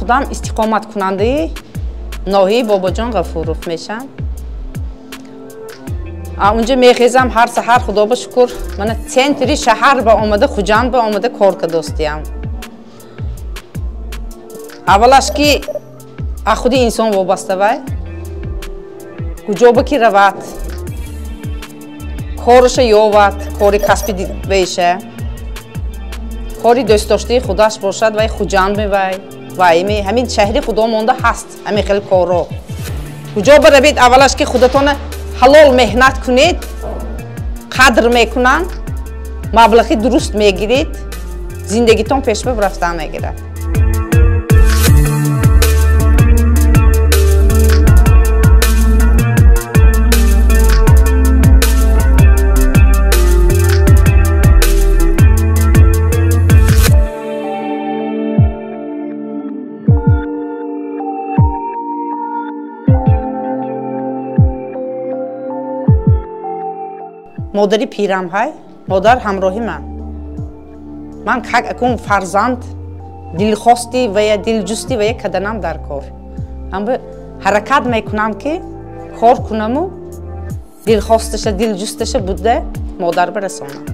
Худам истиқоматкунандаи ноҳияи Бобоҷон Ғафуров мешам. Унҷа мехезам ҳар саҳар, худо ба шукр, мана центри шаҳар ба омада, Хуҷанд ба омада кор кардостиям. Аввалаш ки аз худи инсон вобаста вай, куҷо ба ки равад, кораша ёвад, кори касби беша, кори дӯстдоштаи худаш бошад, вай Хуҷанд мевай, вай ҳамин шаҳри худо монда ҳаст ҳамин хел корро. Куҷо ба равед, аввалаш ки худатона ҳалол меҳнат кунед, қадр мекунанд, маблағи дуруст мегиред, зиндагитон пешба рафтан мегирад. Модари пирам ҳай, модар ҳамроҳи ман. Ман как акун фарзанд дилхости ва я дилҷусти ва я каданам дар кор. Ҳам ҳаракат мекунам ки кор кунаму дилхосташа, дилҷусташа буда модар барасонам.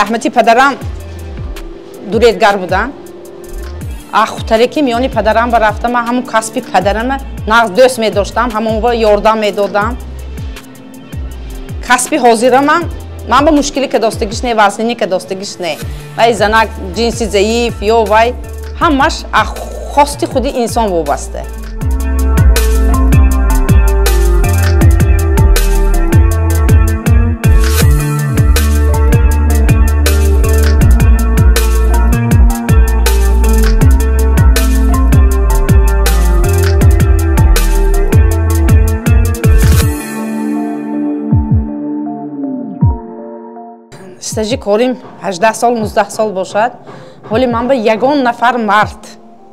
Раҳмати падарам дуредгар буданд. Хутаре ки миёни падарам ба рафтам, ман ҳамун касби падарама нағз дӯст медоштам, ҳамонва ёрдам медодам. Касби ҳозирамам ман ба мушкилӣ кадостагиш не, вазнинӣ кадостагиш не. Вай занак ҷинси заиф ё вай ҳамаш аз хости худи инсон вобаста. Стажи корим 18 сол, 19 сол бошад. Ҳоли ман ба ягон нафар мард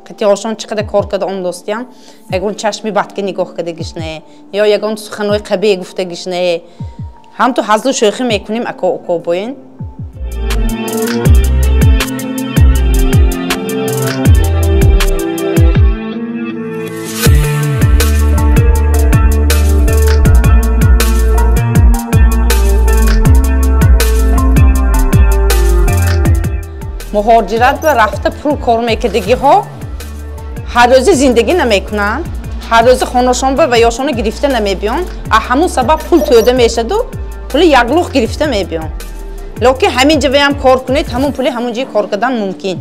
қатиошон чӣ қадар кор карда омдостиям, ягон чашми бадка нигоҳ кардагиш не, ё ягон суханҳои қабеҳ гуфтагиш не. Ҳам ту ҳазлу шӯхӣ мекунем ако уко боин. Муҳоҷират ба рафта пул кор мекардагиҳо ҳар рӯзи зиндагӣ намекунанд, ҳар рӯзи хонашон ба ваёшона гирифта намебиёнд. А ҳамун сабаб пул тӯда мешаду пули яклух гирифта мебиёнд. Лекин ҳамин ҷавеам кор кунед, ҳамун пули ҳамун ҷои кор кардан мумкин.